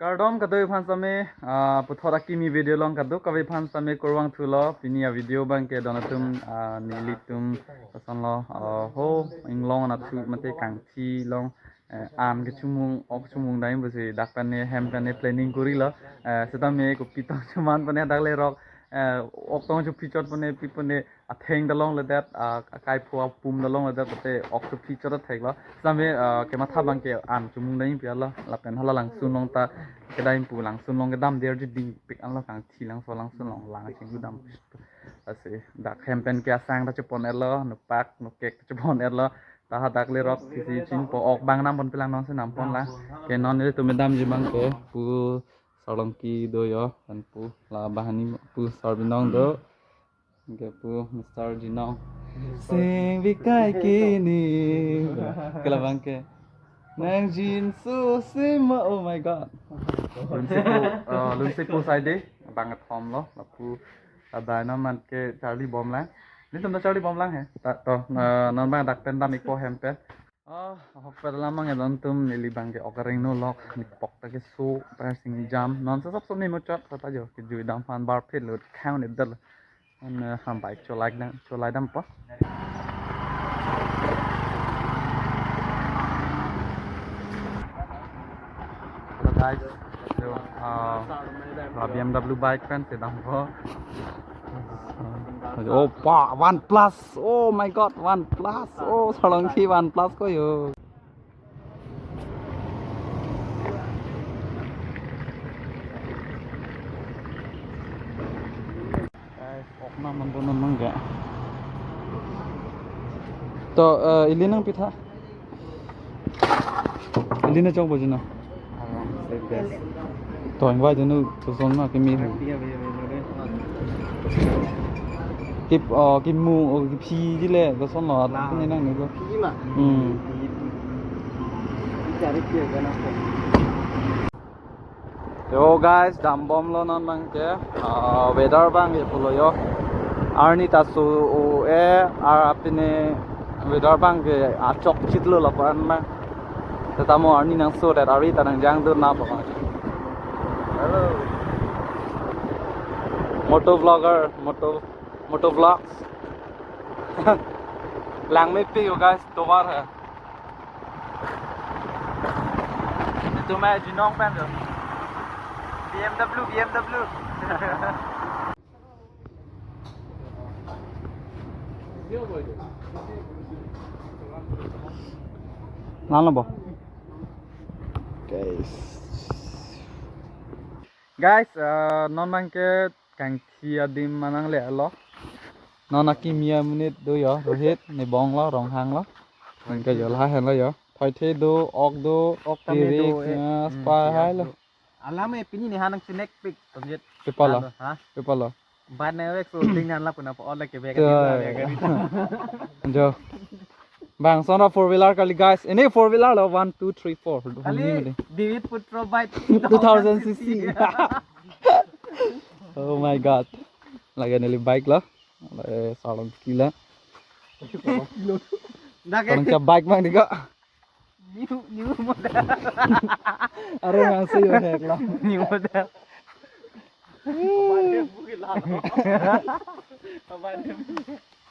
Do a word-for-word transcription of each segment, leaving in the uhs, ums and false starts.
Kardom kadokave aphan sitame, ah, puthot akimi video along kadokave aphan sitame kurvangthulo, pini avideo abangke don atum, ah, nelitum kosonlo, ah, ho, inglong anat thu mate kangthi along, eh, an kechomung, ok chomung dam pusi dak pen ne hem pen ne planning korilo, eh, sitame kopi tong choman pen ne dak lerok, eh, ok tong chophi chot pen ne pi pen ne atheng ta longledet, ah, akaipho apum ta longledet, mate ok chophi chot athek lo. Sitame, ah, kematha abangke an chomung dam pi lo. Lapen hala langsun along ta kedam pu, langsun along kedam der ji dingpik anlo, kangthi langso langsun along lang chinglu dam. Lasi dak hem pen ke asang ta chepon-etlo, nopak nokek ta chepon-etlo. Ta hadak lerok isi chingpo, ok abang nam ponpe lang, non si nam pon lang. Ke non nelitum kedamji abangke pu Sarlongki do yo, lapen pu la banghini pu Sarbinong do. Ke pu Mister Jinong. Sing bikai kini. Ke labang ke. Nang jin su sima, oh my God. Lunsepo, eh, Lunsepo side, abang kethom lo, lapu, eh, dynamite ke charlibom lang. Nelitum ta charlibom lang he. Ta, to, eh, non abang dak pen dam ikpo hem pen. Ah, ahok pen lamang ya don atum, neli abangke ok areng no lok, nepok ta keso, pen singjam. Non sasap sop ni muchot, sata jo, kejui dam aphan bar phit lut, khang ni dal. An, eh, ham bike cholai dam, cholai dampo. Hello guys, so, uh, la B M W bike pen si dampo. Oh, pa, OnePlus. Oh my God, OnePlus. Oh, Sarlongki OnePlus ko yo. Guys, ok nam man bonon mang ga. To, eh, ili nangpi tha? Ili nangchongpo jino. To, invite jino, to son ma kimi. Kip, oh, kimu, oh, kiphi jile, to son lo, at ni nang ni ko. Hmm. Yo guys, dambomlo non abangke, ah, weather abangke pulo yo. Arni ta so-o-e, ar apine weather abangke achok chitlo lapu-an ma. Setame arni nangso det, arni ta nangjang dur na pa. Hello. Moto vlogger, moto, moto vlogs. Langmepik yo guys, tovar hai. Itum Jinong pen jo. B M W, B M W. Nalo bo. Guys. Guys, eh, non abangke kangthi adim ma nanglelo. Non akimi amonit do yo, Rohit, Nebong lo, Ronghang lo. Anke jo la hen lo yo. Thoithe do, ok do, ok tame do, pirik, eh, eh, spa hai lo. Alam eh, pini ne hanang sinek pik, tonjet. Pipalo. Alo, ha? Pipalo. Ban ne wek so ding nan la puna pa ole ke bek. Jo. Bang, son of four wheeler kali guys. Ini four wheeler lo, one, two, three, four. Kali David Putra bike two thousand C C. Oh my God. Lagi neli bike lo. Eh, Sarlongki lo. Dak Sarlongki bike mang diko. New, new model. Are nang se yo hek lo. New model.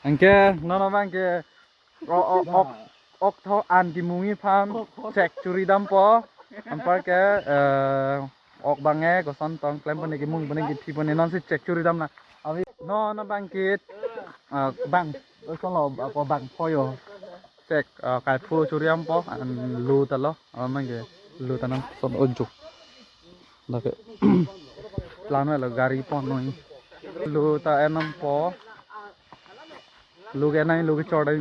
Anke, non abangke, o, o, ok, ok tho an kimungi aphan, check chori dampo, anparke, eh, ok abang e, koson tong klem pon ne kimung pon ne kiphi pon ne non si check chori dam na. Avi, non abangke, eh, bang, oi kono, ako bang pho yo. Check, eh, kaipho chori dampo, an lo ta lo, abangke, lo ta nang son ojo. Lake, plan wala gari pon noi. Lo ta enam po. Lo ke nai, lo ke chor dai.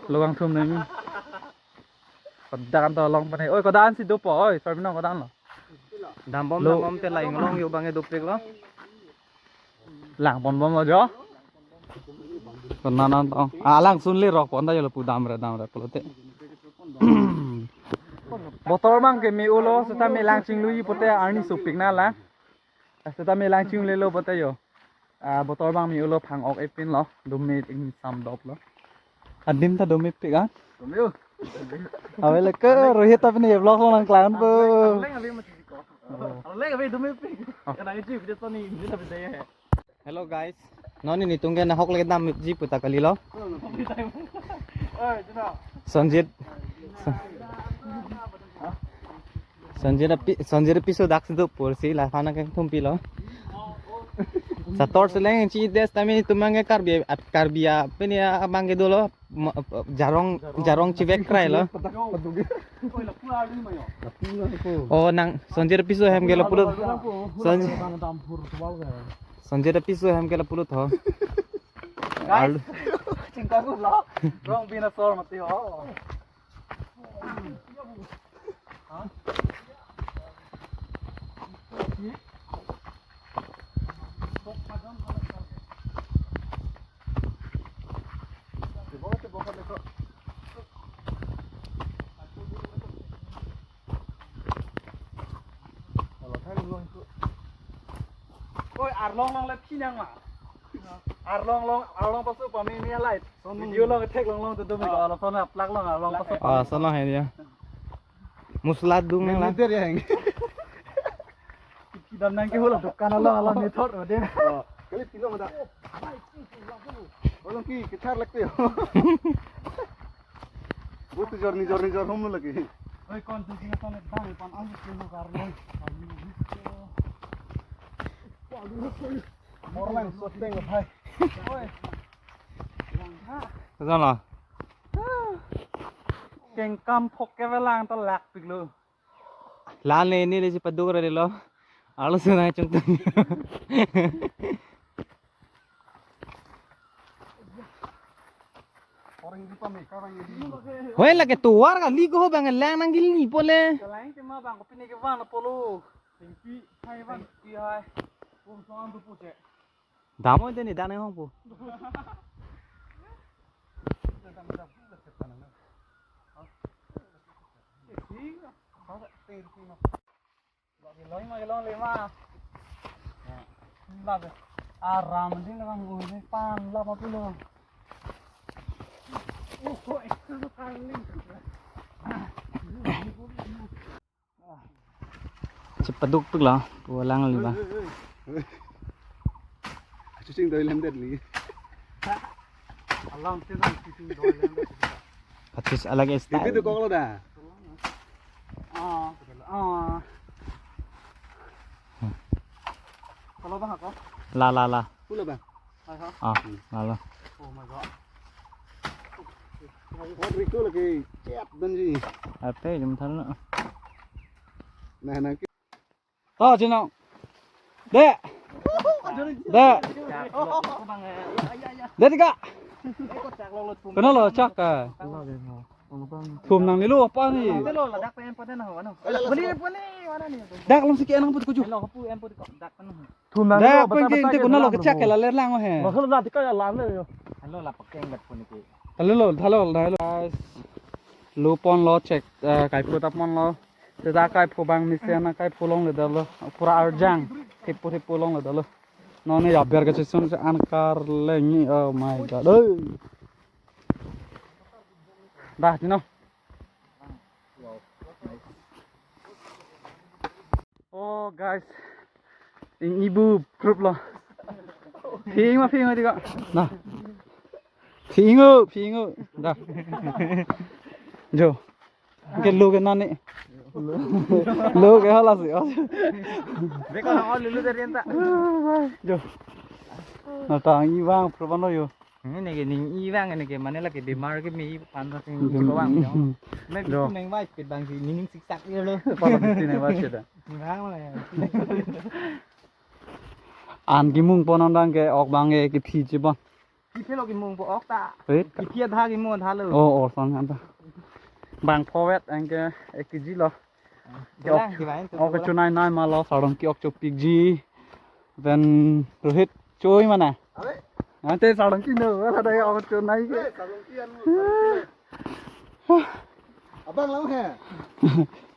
Lo kangthum nai. Kodan to long pane. Oi, kodan si dopo. Oi, Sarbinong kodan lo. Dambom, lo. Dambom te la inglong yo abang e dopik lo. Lang ponbom lo jo. Kona nan tong. Ah, langsun lerok pon ta jo lapu damre, damre pulote. Botor abangke me-olo, setame lang chingluji pote arni sopik na la. Setame lang chinglelo pote yo. Ah, botor abang me-olo phang ok epin lo. Dome ingsam dop lo. Adim ta domepik ah. Dome yo. Ave le ke Rohit ta pini vlog lo nangklang po. Leng, leng, leng, mati ko. Arleng abe dumi pik. Oh. Kana iji video Sony ini na bidaya hai. Hello guys. Non nelitum ke nahok lagi dam ji puta kalilo. Oi, Juna. Sanjit. Sanjit api, Sanjit apiso dak situ pursi la fana ke thum pilo. Sa torch leng chi des tami tumang ke Karbi, Karbi a pini abang ke dolo. Ma-, jarong, jarong chivek krai lo. Oh, nang Sanjit apiso hem ke lapulo. Sanjit, Sanjit apiso hem ke lapulo tho. Guys, alu. Chingkang lo. Rong bina sor mati ho. Oi, arlong long le phinang ma. Arlong long, arlong pasu pame me light. Video long thek long long tu dumi ko, arlong son plak long arlong pasu. Ah, sana hai dia. Musla dung nang la. Meter ya heng. Kidam nang ke hula dukan along along ni thot ode. Oh, kali pilo mata. Olong ki kithar lagte ho. Wo tu jor ni jor ni jor hum lagi. Oi, kon tu sing kon bang pan ang ke hukar lo. Mormang soteng bhai. Oi. Sana. Kengkam phok ke velang ta lak piklo. Lale ni le si paduk ra lo. Alo sunai chungtung. Orang di pame karang di. Hoi lake tuar kali ko bang lang nang gili pole. Kalain ke ma bang ko pini ke wan polo. Tingki hai wan. Tingki hai. Pum soan tu puche. Damo deni dane hong pu. Loi ma, loi ma. Love. Aram din lang ui pan lama pulo. Oh, kok extra paling. Chepaduk tuk la, pulang li ba. Chuching doi lemdet li. Alam te dang chuching doi lemdet. Kachis alag style. Itu kok lo dah. Ah. Ah. Kalau bang kok? La la la. Pula bang. Hai ha. Ah, la la. Oh my god. What Rico lagi chat dan ji. Apa jam than na. Nah, nah. To, Chinong. De. De. De, tika. Kenal lo, chak ka. Thum nang ni lo, apa ni? Dak lom siki enang put kuju. Thum nang ni lo, pen ke inte kunal lo kechak ke la ler lang he. Hello, la pakeng gat pun iki. Hello, hello, hello. Guys. Lo pon lo chek, eh, kaiphu ta pon lo. Seta kaiphu bang mesen kaiphu longle dalo. Pura arjang. Thipu thipu longle dalo. Non ni aber kachesung se an karleng ni. Oh my god. Oi. Dah, Chinong. Oh guys. Ing ibu group lo. Phing ma phing ma tika. Nah. Phing o, phing o. Dah. Jo. Ke lo ke nani. Lo ke hala si. Beko na lulu dari enta. Jo. Na tang i bang pura pano yo. Ini ke ning i bang ini ke mana lagi bimar ke mi pan sa sing ko bang yo. Me bitu neng vai pit bang si nining siksak yo lo. Pala bitu neng vai pit. Bang lo ya. An kimung pon an dang ke ok bang ke kiphi chipon. Kiphi lo kimung po ok ta. Eh? Kiphi adha kimung adha lo. Oh, oh, sang anta. Bang phowet anke ek kg lo. Jalan kibain tu. Ok, chunai nai ma lo, Sarongki ok chopik ji. Then Rohit choi mana? Are? Ante Sarongki no, ada ya ok chunai ke. Eh, Sarongki anu, Sarongki. Abang lang he.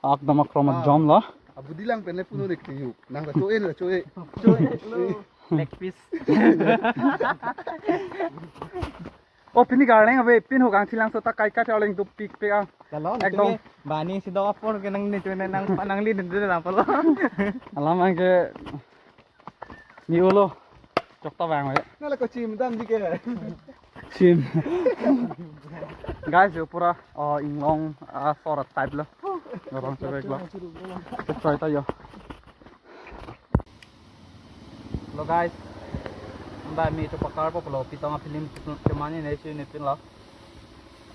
Ak dama kroma jom lo. Abu dilang pen le puno nek tiyu. Nang ta choi na choi. Choi lo. Leg piece. Oh, pini Arleng ave, pin ho kangthilangso ta kaikai Arleng dopikpik ang. Lalo, ekdom. Bani si do apor ke nang ni chune nang panang li dun dun apor lo. Alam ang ke ni ulo. Chok ta bang ave. Nala ko chim dam di ke. Chim. Guys, yo pura, oh, inglong, ah, sora type lo. Orang cewek lo. Chok ta yo. Hello guys. Amba mi to pakar po polo pitong a film cemani ne si ne pin lo.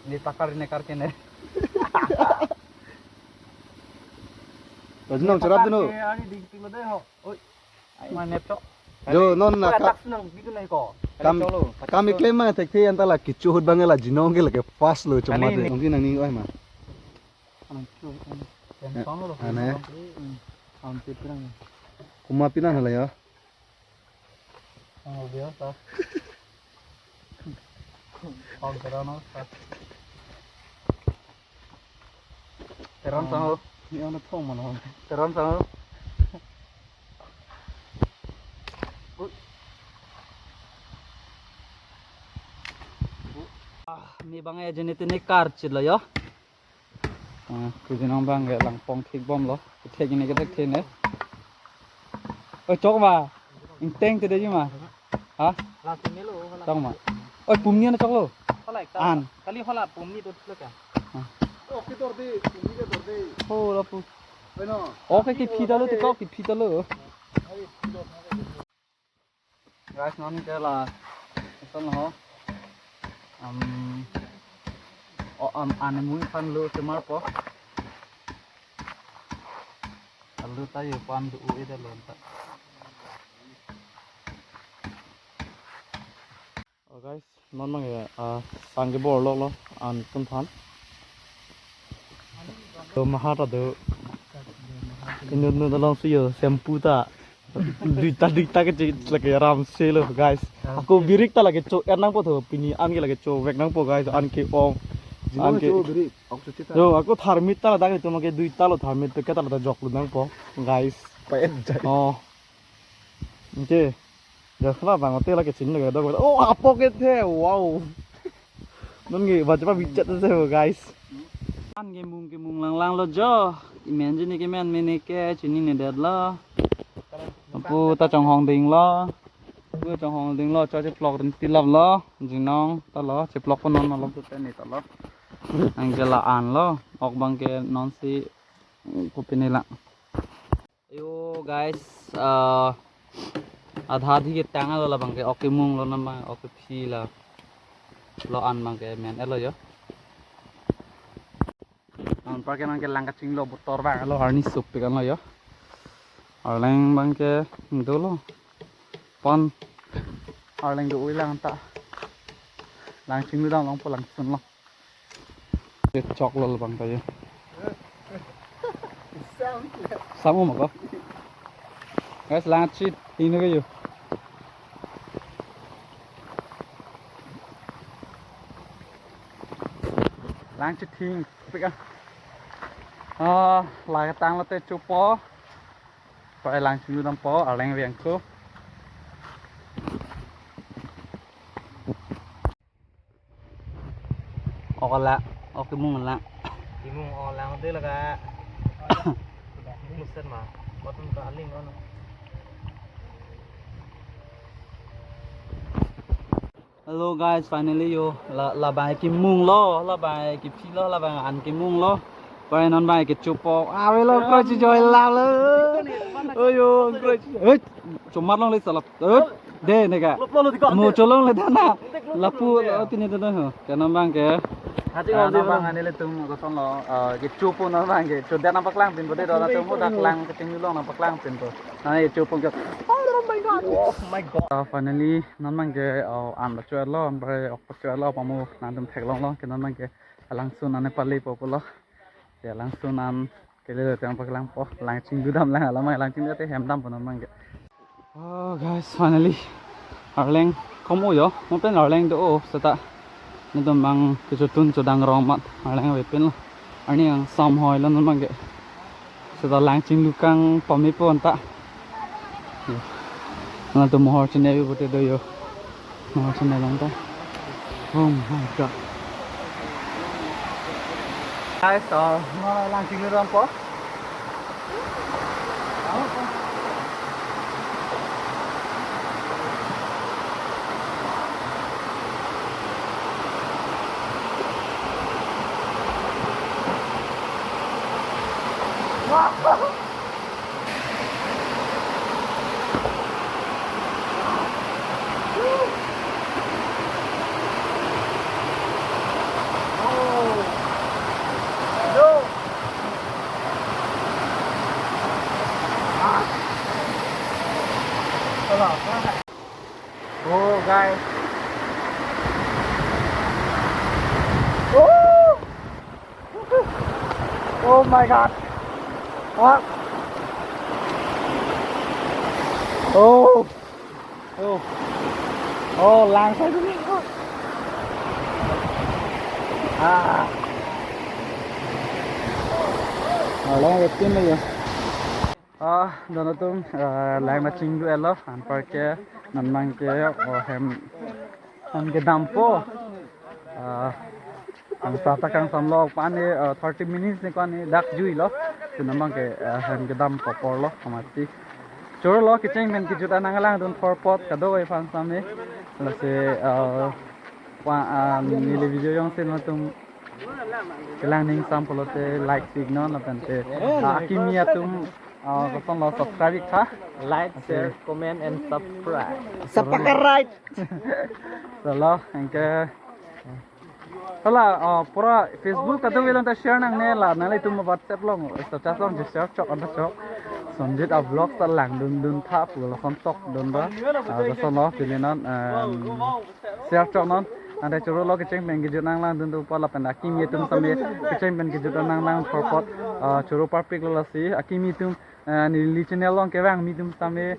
Ni takar ne kar ke ne. Lajinong cherap dino. Ari ding pin lo dei ho. Oi. Ai ma nep to. Jo, non na ka. Tak senang gitu na ko. Kam, kami claim ma thekthe anta la kichu ahut bang la jinong ke lake fast lo cuma de. Mungkin nang ni oi ma. Anang chu. Yang song lo. Ane. Hampir kurang. Kuma pinan hala ya. Oh, biasa. Om Teron, no? Teron sang ho. Ni ono thong mano. Teron sang ho. Ah, mi bang ya jenis ini karcit lo yo. Ah, kujinong bang ke langpong thik bom lo. Thik ini kita thik ne. Oi, chok ma. Ingteng te dei ma. Ha? Chok ma. Oi, pumni na chok lo. An. Kali hala pumni to lo ka? Ah. Oke, tor de, pumni ke tor de. Ho, la pu. Bueno. Oke, kiphi ta lo, te ko kiphi ta lo. Guys, non ke la. Ison ho. Um, o, um, an mui phan lo semar po. Alu ta yo pan du u ida lon ta. Oh guys, non mang ya, ah, sang ke bor lo lo, an tun than. To maha ta do. Inut nut along si yo shampoo ta. Duita duita ke chi lake ram se lo guys. Ako birik ta lake cho er nangpo tho, pini an ke lake chovek nangpo guys, an ke ong. An ke cho birik. Yo, ako tharmit ta ladak itu make duita lo tharmit pe keta lo ta jok lo nangpo guys. Payet jai. Oh. Oke. Dak kena bang hotel lagi sini lagi dong. Oh, apo ke the. Wow. Non ke baca pa bicat se guys. An ke mung ke mung lang lang lo jo. Imen jini ke men mene ke chini ne det lo. Apo ta chonghong ding lo. Apo chonghong ding lo, cho cheplok rin tilap lo. Jinong ta lo, cheplok pon non lo tu teni ta lo. Ang ke la an lo. Ok bang ke non si kopi ne la. Yo guys, ah, adha adhi ke tang lo labang ke ok kemung lo nama ok kephi la lo an bang ke men elo yo. Anpar ke nang ke lang kachinglo botor bang lo arni sup pikan lo yo. Arleng bang ke dolo pon arleng do uilang ta lang chinglu dam longpo langsun lo. Chok lo bang ta yo. Samu mako. Guys, lang chit hing ke yo. Lang chit hing pika. Ah, lang tang lo te chupo. Pai lang chinglu dampo, arleng veng ko. Ok la, ok kemung la. Kemung ok lang de laga. Musen ma, bottom ka aling ono. Hello guys, finally yo, la, labang kemung lo, labang kephi lo, labang an kemung lo. Pai non bang kechupo. Ave lo, kroi chijoi la lo. Oyo, kroi chijoi. Eh, chomar long le salap. Eh, de ne ka. Mo cholong le dana. Lapu lo tini dana ho. Ke non bang ke. Hati ngom bang ani le tum koson lo. Eh, kechupo non bang ke. Chudet nang paklang pin po de dona tum dak lang keting long nang paklang pin po. Nang kechupo ke. Oh my god. Oh my god. Ah, finally non bang ke, oh, an ba chuar lo, an ba ok chuar lo, pamu nang tum theklong lo, ke non bang ke. Alangsun an pali po pulo. Ya, langsun an kele tang paklangpo, lang chinglu dam lang, alam lang chinglu te hem dampo non bang ke. Oh guys, finally arleng komo yo, mo pen arleng do o seta. Netum bang kechotun chodang rong mat arleng ave pin lo. Arni ang sam hoi lo non bang ke. Seta lang chinglu kang pame po anta. Yo. Nang tu mohor chine ave pute do yo. Mohor chine lang ta. Oh my God. Guys, uh, no, no, lang chinglu rong po. Oh, guys. Oh! Oh my God. Ah. Oh. Oh. Oh, lang sa dulu. Ah. Oh, lang betul ya. Ah, don atum, ah, lang na chinglu elo, anparke, non abangke, oh, hem, hem kedampo. Ah, ang sata kangsamlo, pani, ah, thirty minutes ni pani, dak juilo. Pu non abangke, ah, hem kedampo porlo, amati. Chorolo, kecheng pen kejut an nanglangdun thorpot, kadokave aphan same. Lasi, ah, pa, ah, neli video jongsi nangtum kelang ning sam pulote like si iknon lapen te, ah, akimi atum, ah, kosonlo subscribe ik tha. Like, okay, share, comment and subscribe. Subscribe. Chorolo, anke. Hala, ah, pura Facebook kadokave along ta share nangne la, nanglitum WhatsApp along, status along je share chok, ada chok. Sonjit a vlog ta langdundun tha pu lason tokdun ra. Ah, kosonlo, pini non, em, share chok non. Ante chorolo, kecheng pen kejut an nanglangdun thorpot lapen akimi atum same kecheng pen kejut an nanglang thorpot, ah, choro parpiklo. Lasi akimi atum, ah, neli channel along kevang mi atum same,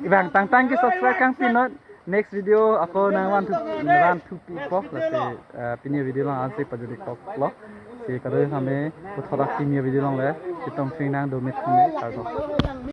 vang tangtang ke subscribe kangpinon. Next video ako nangvan thu, nangvan thupipo. Lasi, ah, pini video along ansi pajut ik koklo. Si kadokave same puthot akimi video along le chetong sing nang do mit same, kardom.